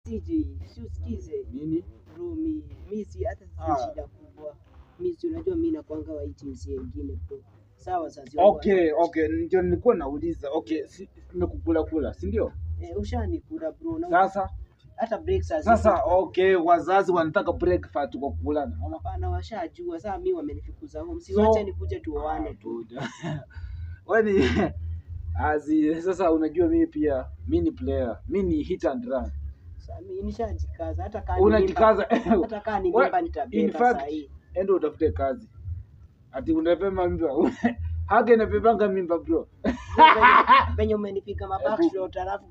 CJ, si usikize. Nini? Bro, mi si hata si Ah. shida kubwa. Mi si unajua mi nakuanga wa hii jinsia ingine, bro. Sawa, wazazi wangu Okay, ndio nilikuwa nauliza. Okay, si nimekukula kula, si ndio? Eh, ushanikula, bro. Na Sasa hata breakfast. Sasa okay, wazazi wanataka breakfast kwa kukulana. Ama Hapana, washajua. Sasa mi wamenifukuza home. Si So- wacha nikuje tuoane tu. Buda. Wewe ni azi sasa, unajua mimi pia mi ni player, mi ni hit and run. Sasa mi nishajikaza hata kama ni mimba, Unajikaza. Hata kama ni mimba In nitabeba fact, saa hii. Enda utafute kazi. Ati unabeba mimba. Haka inabebanga mimba, bro. Venye umenipiga ma Ebu. backshot alafu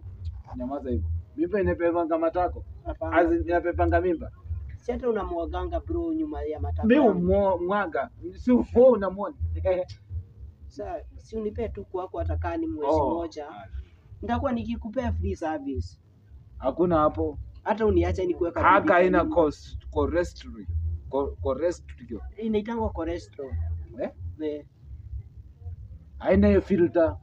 Nyamaza hivyo. Mimba inabebanga matako. Hapana. Azi inabebanga mimba. Si hata unamwaganga, bro, nyuma ya matako Mi yangu. mwaga. Si wewe unamwona. Sasa si unipee tu kwako hata kama ni mwezi Oh. moja. Nitakuwa nikikupea free service. Hakuna hapo. Hata uniache nikuweka bibi Haka kwa haina nyumba. cost cholesterol. Cholesterol. Inaitangwa cholesterol. Eh? Eh, Haina hiyo filter.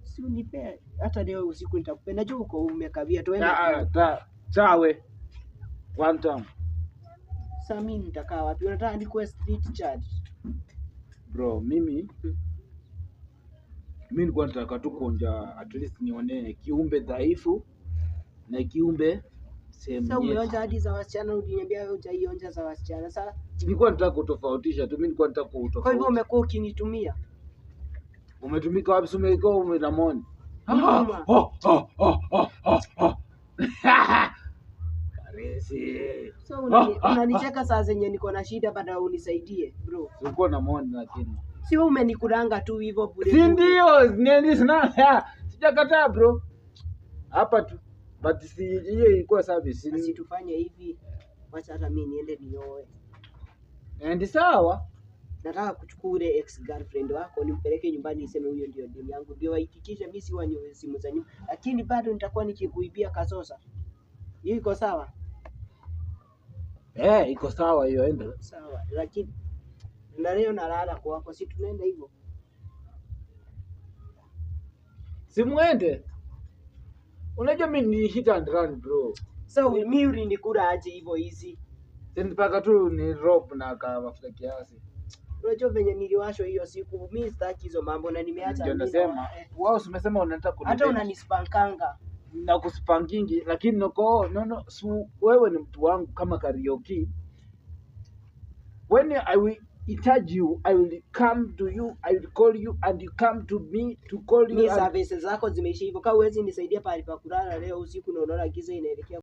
si unipee hata leo usiku nitakupea. Najua uko umekawia, tuende. Ah, ta chawe. One time. Sasa mimi nitakaa wapi? Unataka nikuwe street charge? Bro, mimi nilikuwa nataka tu kuonja, at least nione kiumbe dhaifu na kiumbe sehemu Sasa nyeti. umeonja hadi za wasichana, uliniambia wewe hujaionja za wasichana. Sasa Nilikuwa nataka kutofautisha tu, mimi nilikuwa nataka kwa hivyo kutofautisha. umekuwa ukinitumia. Umetumika wapi? Si umekuwa umenamoni. Nyuma. Oh, oh, oh, oh, oh, oh. Karesi. So unanicheka saa zenye niko na shida baada unisaidie, bro. Ulikuwa namoni lakini. Si wewe umenikulanga tu hivyo bure Si bure. ndio? Nini sina sijakataa, bro. Hapa tu. But si hiyo ilikuwa service. Basi tufanye hivi. Wacha hata mimi niende nioe. And sawa. Nataka kuchukua ule ex girlfriend wako nimpeleke nyumbani niseme huyo ndio demu yangu, ndio wahakikishe mimi si wanyoe simu za nyuma, lakini bado nitakuwa nikikuibia kasosa. Hiyo iko sawa? Eh, iko sawa hiyo, enda. Sawa, lakini na leo nalala kwako, si tunaenda hivyo? Simuende. Unajua mimi ni hit and run, bro. Sasa mimi ulinikula aje hivyo hizi? Si mpaka tu ni rob na ka mafuta kiasi. Unajua venye niliwashwa hiyo siku, mimi sitaki hizo mambo na nimeacha Ndio mimi nasema, wao umesema unataka hata kunidate. unanispankanga. Na kuspankingi lakini noko no no su, wewe ni mtu wangu kama karaoke. When I will hitaji you, I will come to you, I will call you and you come to me to call you Mi and services zako zimeisha hivyo, kama huwezi nisaidia pahali pa kulala leo usiku na unaona giza inaelekea